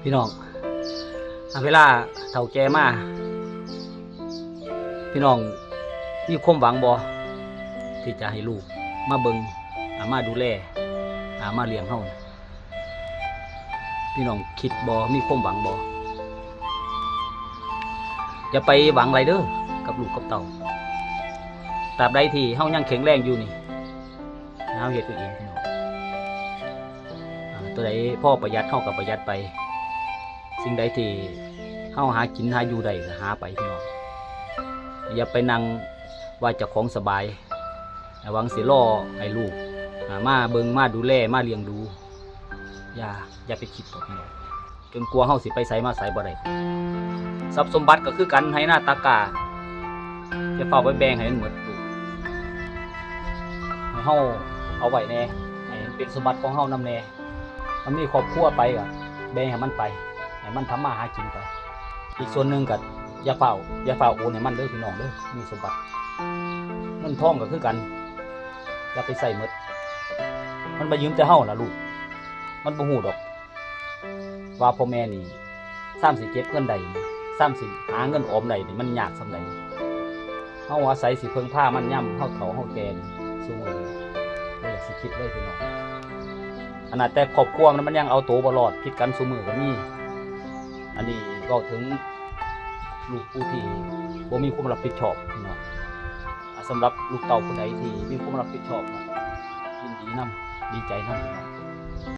ພີ່ນ້ອງ ເວລາເຖົ້າແກ່ມາ ພີ່ນ້ອງມີຄວາມຫວັງບໍ່ ທີ່ຈະໃຫ້ລູກມາເບິ່ງ ອາ ມາດູແລ ອາ ມາລ້ຽງເຮົາ? ພີ່ນ້ອງຄິດບໍ່ ມີຄວາມຫວັງບໍ່? ຢ່າໄປຫວັງຫຼາຍເດີ ກັບລູກກັບເຕົ້າ. ຕາບໃດທີ່ເຮົາຍັງແຂງແຮງຢູ່ນີ້ ໃຫ້ເຮົາເຮັດເອົາເອງ ພີ່ນ້ອງ. ອາ ຕົວໃດພໍປະຢັດ ເຮົາກໍປະຢັດໄປ, ສິ່ງໃດທີ່ເຮົາຫາກິນຫາຢູ່ໄດ້ກໍຫາໄປ ພີ່ນ້ອງ. ຢ່າໄປນັ່ງວ່າເຈົ້າຂອງສະບາຍ ຫວັງຊິລໍໃຫ້ລູກ ອາ ມາເບິ່ງ ມາດູແລ ມາລ້ຽງດູ. ຢ່າ ຢ່າໄປຄິດ ພີ່ນ້ອງ. ຈົນກວ່າເຮົາຊິໄປໃສມາໃສບໍ່ໄດ້. ຊັບສົມບັດກໍຄືກັນ ໄຮ່ນາຕາກ້າ ຢ່າຟ້າວໄປແບ່ງໃຫ້ມັນໝົດ ລູກ. ໃຫ້ເຮົາເອົາໄວ້ແດ່ ໃຫ້ມັນເປັນສົມບັດຂອງເຮົານຳແດ່. ມັນມີຄອບຄົວໄປກໍແບ່ງໃຫ້ມັນໄປ ໃຫ້ມັນທຳມາຫາກິນໄປ. ອີກສ່ວນໜຶ່ງກໍຢ່າຟ້າວ ຢ່າຟ້າວໂອນໃຫ້ມັນເດີ ພີ່ນ້ອງເດີ. ມີສົມບັດ ເງິນທອງກໍຄືກັນ ຢ່າໄປໃຊ້ໝົດ. ມັນມາຢືມແຕ່ເຮົານະ ລູກ. ມັນບໍ່ຮູ້ດອກ ວ່າພໍ່ແມ່ນີ້ ຊາມຊິເກັບເງິນໄດ້ ຊາມຊິຫາເງິນອອມໄດ້ນີ້ ມັນຍາກສ່ຳໃດ. ເຮົາອາໄສຊິເພິ່ງພາມັນຍາມເຮົາເຖົ້າເຮົາແກ່ນີ້ ຊຸມື້ນີ້ ບໍ່ຢາກຊິຄິດເລີຍ ພີ່ນ້ອງ. ຂະໜາດແຕ່ຄອບຄົວມັນ ມັນຍັງເອົາໂຕບໍ່ລອດ ຜິດກັນຊຸມື້ກໍມີ. ອັນນີ້ເວົ້າເຖິງລູກຜູ້ທີ່ບໍ່ມີຄວາມຮັບຜິດຊອບ ພີ່ນ້ອງ. ອາ ສຳລັບລູກເຕົ້າຜູ້ໃດທີ່ມີຄວາມຮັບຜິດຊອບນະ ຍິນດີນຳ ດີໃຈນຳ.